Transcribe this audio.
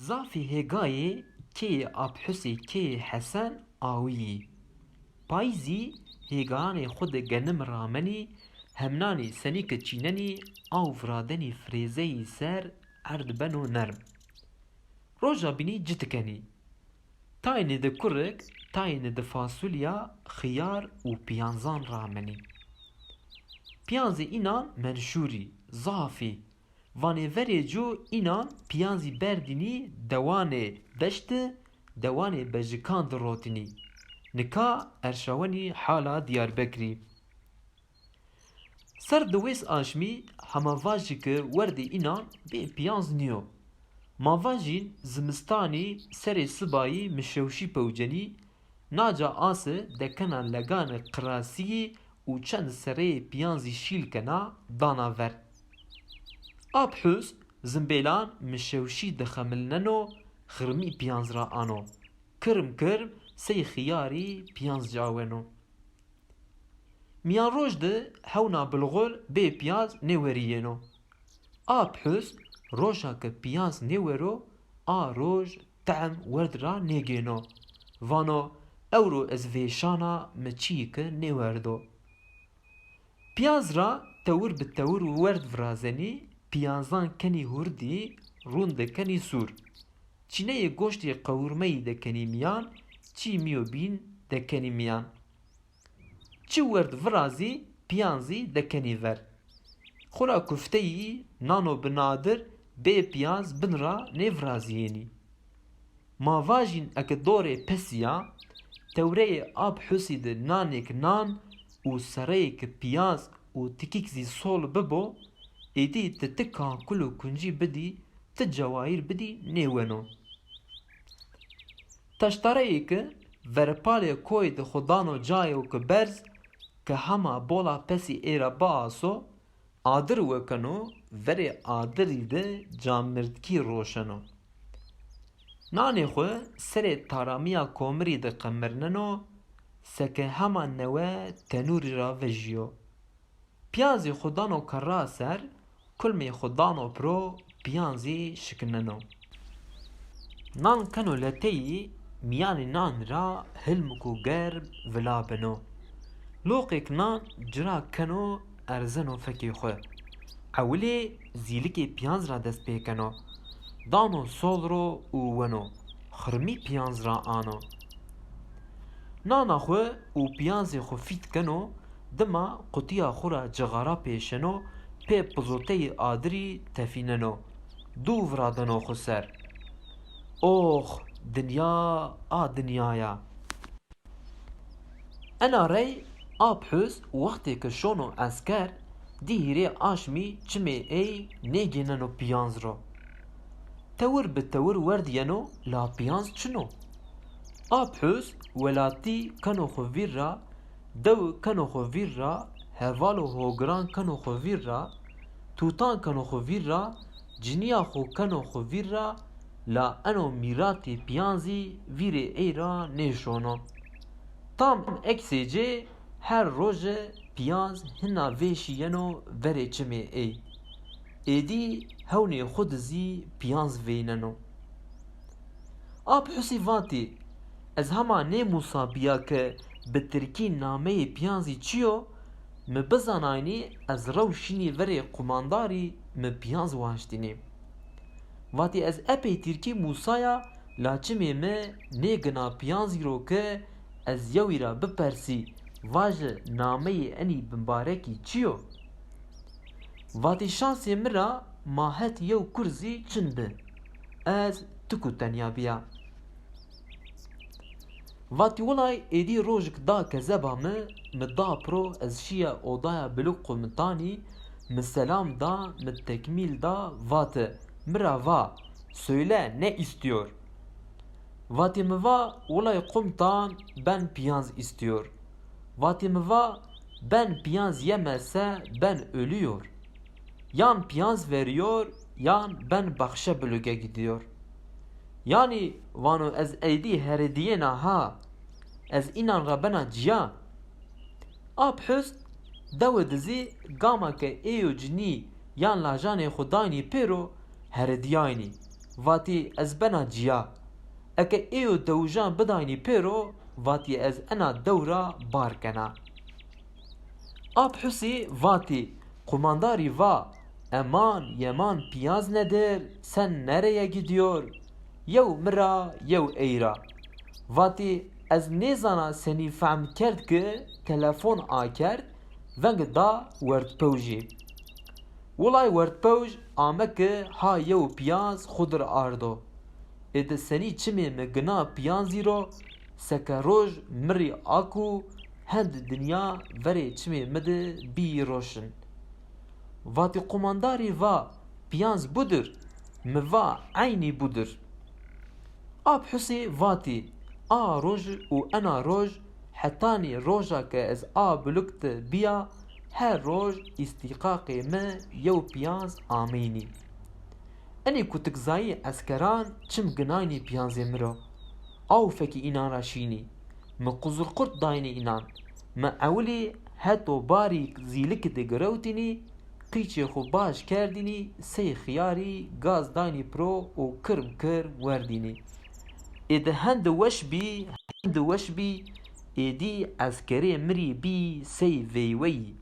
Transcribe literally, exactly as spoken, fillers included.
Zafî hêgayê keyê Ap Husê keyê Hesen awîyî. Payîzî hêgayanê xwu de genim ramenî, hemnanî senî ke çînenî aw viradenî firêzeyî ser erd beno nerm. Roja bînî ci tikenî. Tayêne de kurik, tayêne de fasulya, xiyar û piyanzan ramenî. Piyanzê înan menşûrî, zafî. Vanê verê cû înan piyanzî berdînî dewanê deşti, dewanê bejikan di rotinî. Nika erşawenî hala Diyarbekirî. Ser di wês aşmî hema vajî ki werdê înan bê piyanz nîyo. Ma vajîn zimistanî serê sibayî mi şewşî pewcenî, naca asi dekena legani qirasîyî û çend sereyê piyanzî şîl kena dana ver. Ap Hus zimbêlan mi şewşî dixemilneno, xirmî piyanz ra ano. Kirm kirm sey xiyarî piyanz caweno. Mîyan roj de hewna bilxul bê pîyaz nêwerîyêno. Ap Hus roja ke pîyaz nêwero, a roj tehm werd ra nêgêno. Vano, ewro ez vêşan a, mi çîyêke nêwerdo. Pîyaz ra tewir bi tewir werd virazenî, pîyazan kenî hurdî, rûn de kenî sûr. Çîneyê goştê qewurmeyî de kenî mîyan, çî mîyo bîn de kenî mîyan. Çi werd virazî, piyan zî dekenî ver. Xwura kufteyî nano bi nadir bê piyaz bin ra nêvirazîyênî. Ma vajîn eke dorê pesî ya, tewreyê Ap Husî de nanêk nan û sereyêk piyaz û tikîk zî sol bibo, êdî ti ti kankul û kuncî bidî, ti cewayîr bidî nêweno. Teştareyê ke verpalê koyî de xwu dano cayo ke berz, ke hema bola pesî ê ra biaso, adir wekeno, verê adirî de camirdkî roşeno. Nanê xwu serê taramîya komirî de qemirneno, seke hema newe tenûrî ra vejîyo. Piyan zî xwu dano kerra ser, kulmê xwu dano piro, piyan zî şikineno. Nan keno leteyî, mîyanê nan ra hilmik û germ vila beno. Loqêk nan cira keno, erzeno fekê xwu. Ewilê zîlikê piyanz ra dest pê keno. Dano sol ro û weno. Xirmî piyanz ra ano. Nana xwu û piyanzê xwu fît keno, dima qutîya xwu ra cixara pêşeno, pê pizoteyê adirî tefîneno. Dû viradeno xwu ser. Ox, dinya, a dinya ya! Ena rey Ap Hus wextê ke şono esker, di hîrê aşmî çimê ey nêgêneno piyanz ro. Tewir bi tewir werd yeno la piyanz çin o. Ap Hus welatî keno xwu vîr ra, dewi keno xwu vîr ra, heval û hogiran keno xwu vîr ra, tutan keno xwu vîr ra, cinîya xwu keno xwu vîr ra, la eno mîratê piyan zî vîrê ey ra nêşono. Tam eksê cê her roje piyanz hina vêşî yeno verê çimê ey. Êdî hewnê xwu de zî piyanz veyneno. Ap Husî vatî, ez hema nêmusabîya ke bi tirkî nameyê piyanzî çi yo, mi bizanaynî ez rew şînî verê qumandarî mi piyanz waştînî. Vatî ez epey tirkî musaya la çimê mi nêgina piyanzî ro ke ez yewî ra bipersî, vaje nameyê enî bimbarekî çi yo? Vatî şansê mi ra ma het yew kur zî çin bi. Ez tik û tenya bîya. Vatî wilay êdî rojik da kezeba mi, mi da piro ez şîya odaya bilûk qumitanî, mi selam da, mi tekmîl da, vati, mi ra va, söyle ne istiyor? Vatî mi va, wilay qumitan ben piyanz istiyor. Vatî mi va, ben piyanz yemezse ben ölüyor. Yan piyanz veriyor, yan ben bahçe bölüge gidiyor. Yanî vano ez êdî heredîyêna ha, ez înan ra bena ciya. Ap Husn dewe de zî gama ke êyo cinî yan lajanê xwu daynî pêro, heredîyaynî. Vatî ez bena cîya. Eke êyo dewijan bidaynî pêro, vatî ez ena dew ra bar kena. Ap Husî vatî, qumandarî va, eman yeman piyaz nedir, sen nereye gidiyor? Yew mi ra, yew ey ra. Vatî, ez nêzana senî fehm kerd ki telefon akerd, veng da werdpewjî. Wilay werdpewj ame ki ha yew piyaz xwu dir ardo. Ê di senî çimê mi gina piyazî ro, seke roj mi rî ak û hend dinya verê çimê mi di bîyî roşn. Vatî qumandarî va, piyaz budir. Mi va, eynî budir. Ap Husî vatî, a roj û ena roj, hetanî roja ke ez a buluk di bîya, her roj îstîqaqê mi yew piyaz ameynî. Enê kutikzayî eskeran çim ginaynî piyazê mi ro. Aw fekî înan ra şînî. Mi quzurqurt daynî înan. Mi ewilî heto barî zîliki di girewtînî, qîçê xwu baş kerdînî, sey xiyarî gaz daynî piro û kirm kirm werdînî. Ê di hendi weş bî, hendi weş bî, êdî eskerê mi rî bî sey veyveyî.